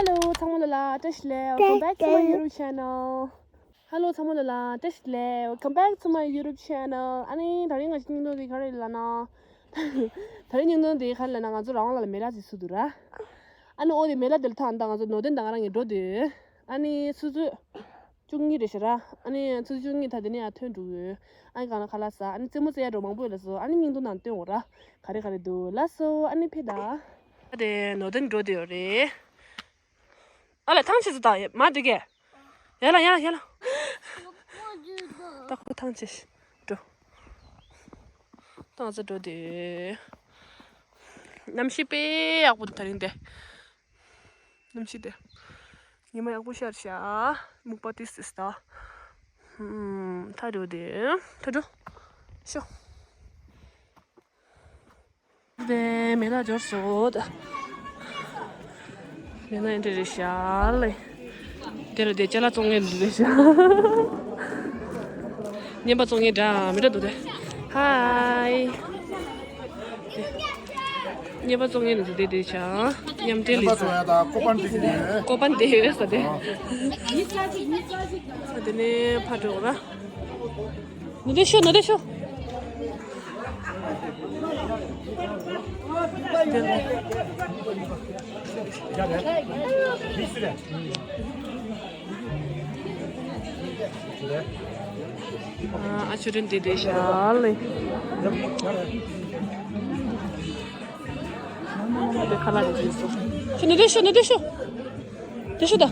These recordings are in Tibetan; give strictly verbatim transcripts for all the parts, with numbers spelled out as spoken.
Hello ཚང་མ་ལ་ལ་བཀྲ་ཤིས་བདེ་ལེགས། Welcome back to my YouTube channel. Hello ཚང་མ་ལ་ལ་བཀྲ་ཤིས་བདེ་ལེགས། Welcome back to my YouTube channel. ཨ་ནི་དེ་རིང་ང་ཚོའི་སྙིང་དོན་དེ་ག་རེ་ལབ་ན། དེ་རིང་སྙིང་དོན་དེ་ག་རེ་ལབ་ན། ང་ཚོ་རང་དབང་ལ་ལ་མེ་ལ་ཅིག་བཟོ་འདུག་ར། ཨ་ནི་ཨོ་དེ་མེ་ལ་དེ་ལ་ཐང་ད་ང་ཚོ་ནོར་དོན་ད་ང་རང་གི་འགྲོ་དུས། ཨ་ནི་ཆུ་ཚོད་བཅུ་གཉིས་རེད་ཤག་ར། ཨ་ནི་ཆུ་ཚོད་བཅུ་གཉིས་ད་དེ་ནས་ཡར་ཐོན་འགྲོ་གི་ཡོད། ཨ་ནི་གང་ལ་ཁ་ལག་ཟ། ཨ་ནི་རྩེད་མོ་རྩེ་ཡ་འགྲོ་མང་པོ་ཡོད་ལ་སོ། ཨ་ནི་སྙིང་དོན་ནང་སྟོན་འོ་ར། ག་རེ་ག་རེ་འདུག་ལ་སོ། ཨ་ནི་ཕེ་ད། ཨ་དེ་ནོར་དོན་འགྲོ་དེ་ཡོད་རེད། ཨ་ལ་ཐང་ཆད་ཚོ་ད་མ་དེ་གས། ཡ་ལ་ཡ་ལ་ཡ་ལ། ད་ཁོ་ཐང་ཆད་འགྲོ། ཐང་ཆད་འགྲོ་དེ། གནམ་གཤིས་དཔེ་ཡག་པོ་འདུག་དེ་རིང་དེ། གནམ་གཤིས་དེ། ཉི་མ་ཡག་པོ་ཤར་ཤག་སྨུག་པ་ཏིས་ཏིས་ད། ཧུམ། ཐ་འགྲོ་དེ། ཐ་འགྲོ། ཤོ། དེ་མེ་ལ་འབྱོར་སོང་། མེ་ལ་འདི་རེད་ཤག་ལེ། དེ་རུ་དེ་ཅ་ལག་བཙོང་མཁན་འདི་རེད་ཤག་རྔན་པ་བཙོང་མཁན་འདྲ་མི་འདྲ་འདུག་དེ། ཧའི། རྔན་པ་བཙོང་མཁན་འདི་དེ་དེ་ཆ། མཉམ་འབྲེལ་ལས་ས། ཀོ་པན་དེ་ཡོད་ས་དེ། ས་དེ་ནས་ཕར་འགྲོ་ར། ནུ་དེ་ཤོ་ནུ་དེ་ཤོ། ཨ་ཆུ་དྲོན་དེ་དེ་ཤ་ལེ། དེ་ཁ་ལག་དེ་དེ་ཤོ། ཤོ་ནུ་དེ་ཤོ་ནུ་དེ་ཤོ། དེ་ཤོ་ད།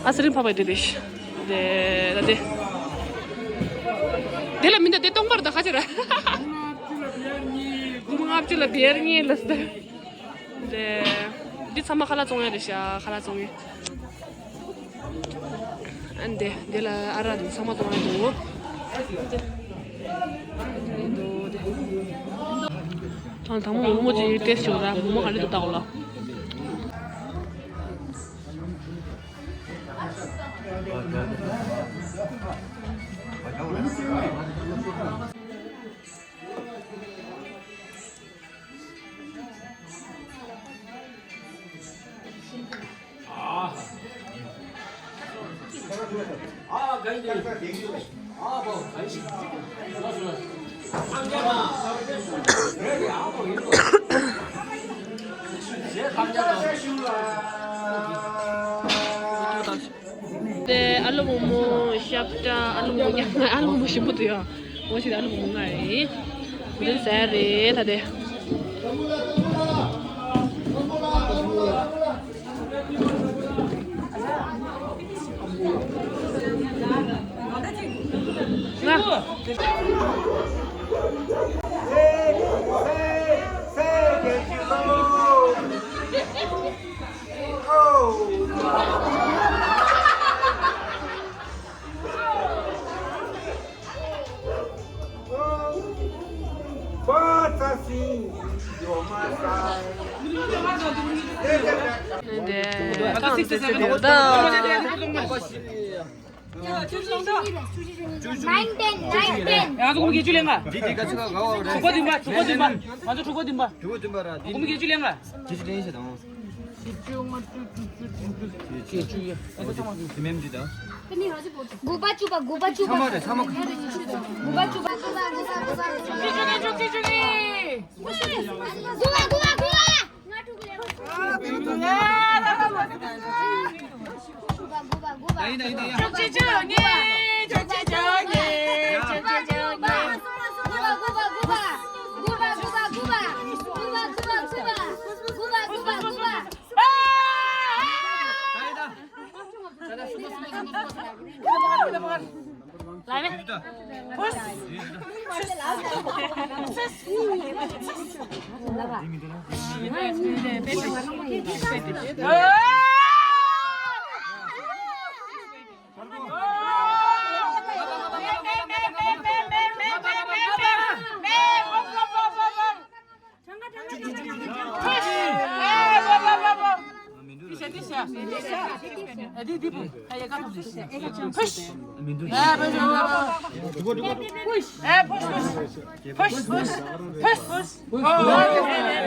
ཨ་སི་རིན་ཕབ་པའི་དེ་དེ་ཤོ། དེ་ད་དེ། དེ་ལ་མི་འདའ་དེ་སྟོང་པར་ད་ཁ་ཆེ་ར། སྒོར་མོ་ལྔ་བཅུ་ལ་བེར་གཉིས་ལ་སྟེ། དེ། འདི་ཚང་མ་ཁ་ལག་བཙོང་ཡ་རེད་ཤག་ཁ་ལག་བཙོང་ཡ། ཨ་འདི་འདི་ལ་ཨ་རག་འདི་ཚང་མ་བཙོང་ཡ་འདུག་འདུག་དེ། ཐང་དང་མོ་མོ་ཅིག་ཏེས་ཆོག་ར། མོ་མོ་ག་ལེ་འདུག་ལྟ་གོ་ལ། དེ་ཨ་ལུ་མོག་མོག་ཤབ་ཏ། ཨ་ལུ་མོག་མོག་ཉག་ཨ་ལུ་མོག་མོག་ཞིམ་པོ་འདུག་ཡ། འོ་ཞིག་ཨ་ལུ་མོག་མོག་ལྔ་རེད། འདི་ཟ་རེད་ད་དེ། ལྔ། Nine, ten, nine, ten. ཡང་ཚོགས་མི་བརྒྱད་ཅུ་ལེན་ག་འདི་དེ་ག་ཚོད་ག་ག་བ་རེད། དྲུག་པ་བདུན་པ། དྲུག་པ་བདུན་པ། ང་ཚོ་དྲུག་པ་བདུན་པ། དྲུག་པ་བདུན་པ་ར། འདི་ཚོགས་མི་བརྒྱད་ཅུ་ལེན་ག་བརྒྱད་ཅུ་ལེན་ཤེས་དང་། བརྒྱད་ཅུ་ཡ། ཨ་ཚོ་ཚང་མ་དེ་མེད་འདི་དང་། དགུ་པ་བཅུ་པ། དགུ་པ་བཅུ་པ། ཚང་མ་རེད། ཚང་མ། དགུ་པ་བཅུ་པ། དགུ་པ་བཅུ་པ། དགུ་པ་བཅུ་པ། དགུ་པ། དགུ་པ། དགུ་པ། དགུ་པ། བཅུ་གཅིག་བཅུ་གཉིས། བཅུ་གཅིག་བཅུ་གཉིས། བཅུ་གཅིག་བཅུ་གཉིས། དགུ་པ། དགུ་པ། དགུ་པ། དགུ་པ། དགུ་པ། དགུ་པ། དགུ་པ། དགུ་པ། དགུ་པ། དགུ་པ།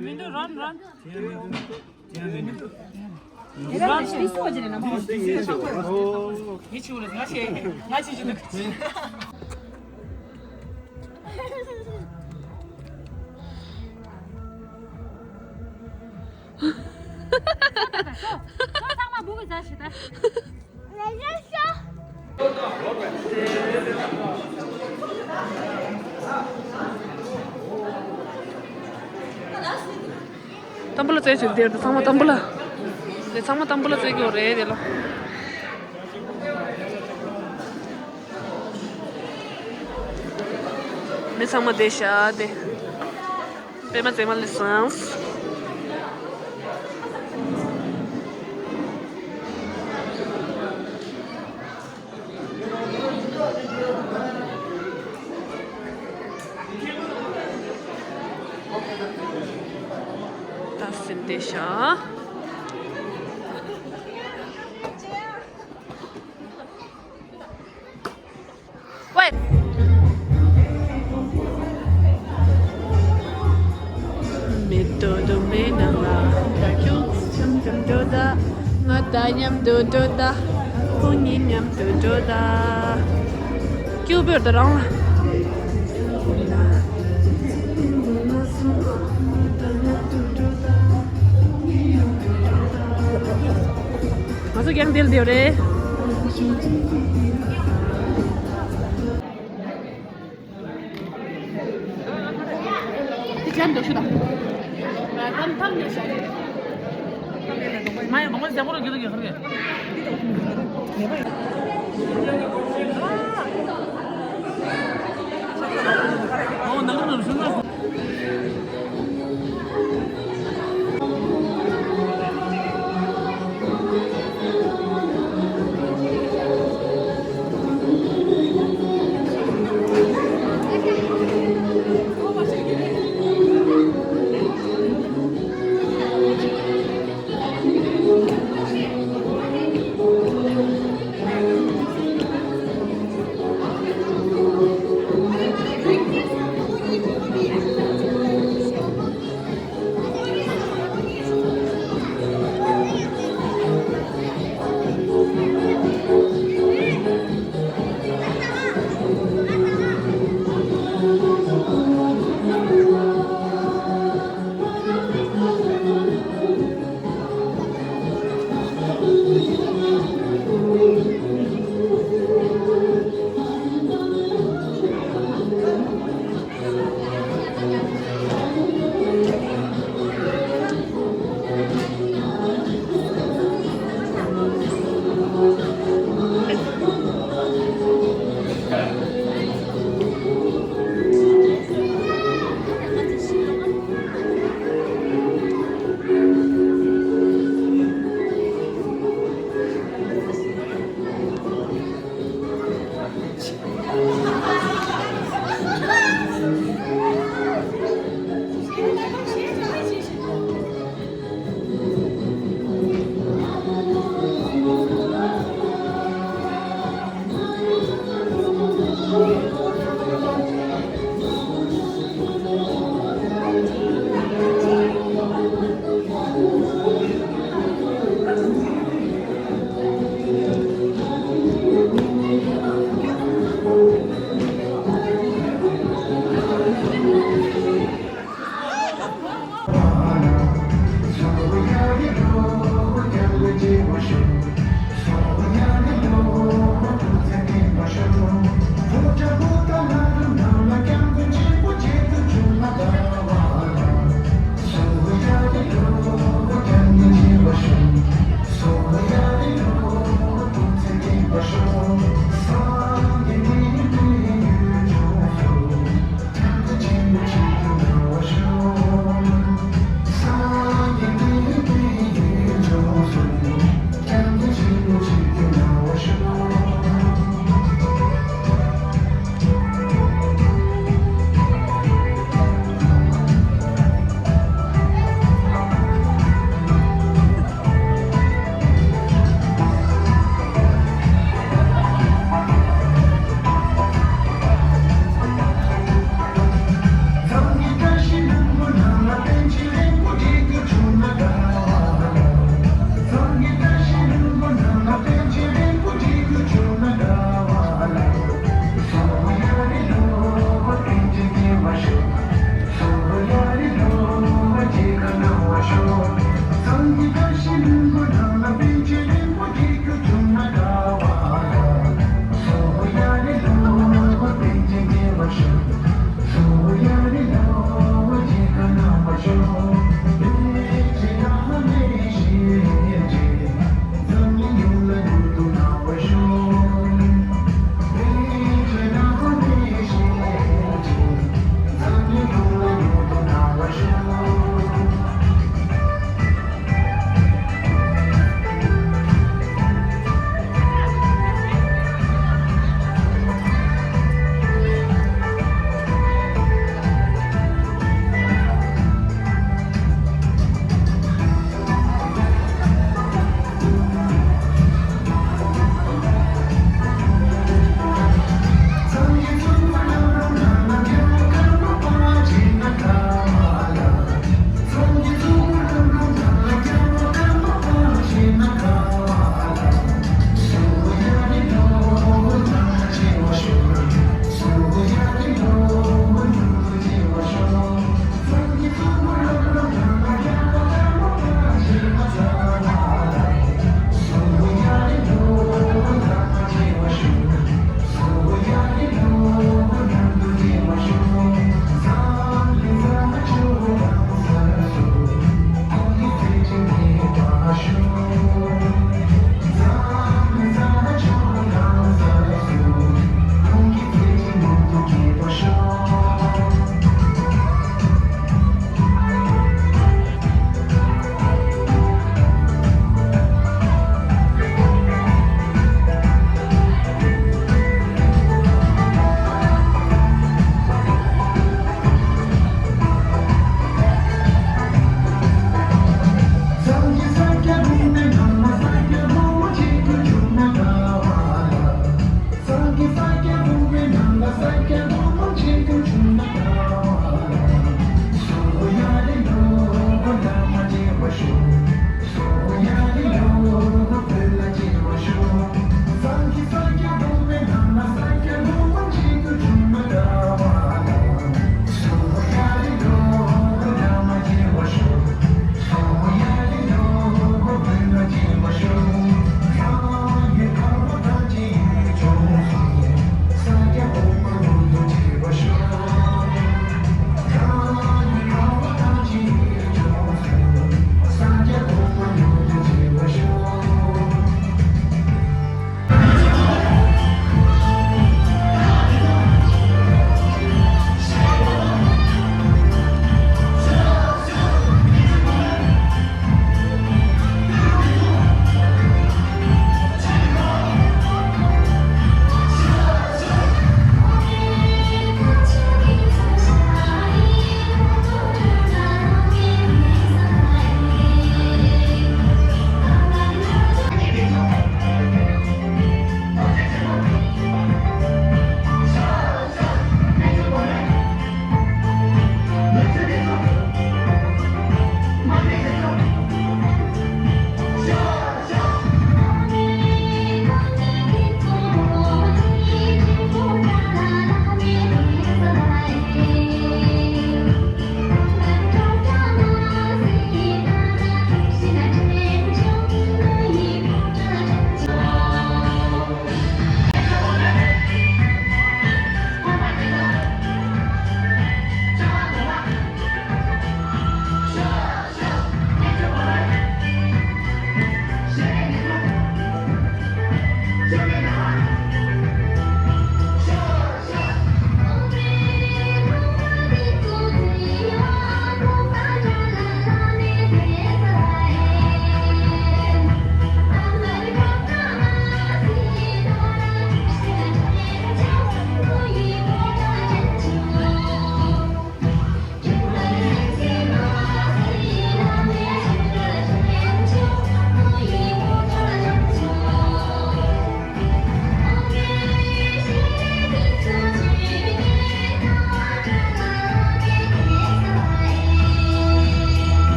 མི་འདུག་རོན་རོན། རོན་ཞིག་སོ་ཅི་རེད་ན་མ། ངས་ཆུ་རེད་ང་ཆེ་ང་ཆེ་ཆུ་འདུག་ཚང་མ་སྦུ་གུ་ཟ་ཞིག་ད། ཏམ་བུ་ལ་རྩེ་བྱེད་དེ་ཚང་མ་ཏམ་བུ་ལ། དེ་ཚང་མ་ཏམ་བུ་ལ་རྩེ་གི་རེད་དེ་ལ། མི་ཚང་མ་དེ་ཤ་དེ། པད་མ་རྩེ་མ་ལ་སོང་། ད་སེམས་བདེ་ཤག་ཝེ། མེ་ཏོག་ཏོ་མེ་ནང་ལ་ད་ཁྱོད་འཆམ་འཆམ་འགྲོ་ད། ང་དང་མཉམ་དུ་འགྲོ་ད། ཁོང་གཉིས་མཉམ་དུ་འགྲོ་ད། ཀྱུ་བོར་ད་རང་ལ། ང་ཚོ་རྐྱང་དེར་བསྡད་རེད། དེ་ཅན་འདུག་ཤུ་དང་། ང་ཐམ་ཐམ་ནས་བཞག་གི། མ་ཡང་གོང་མ་ཟས་ཁོ་རང་གི་རིགས་ཡོད་ཁར་གི། ཨོ་ནང་ལ་ནང་ལ་ཤུ་ན།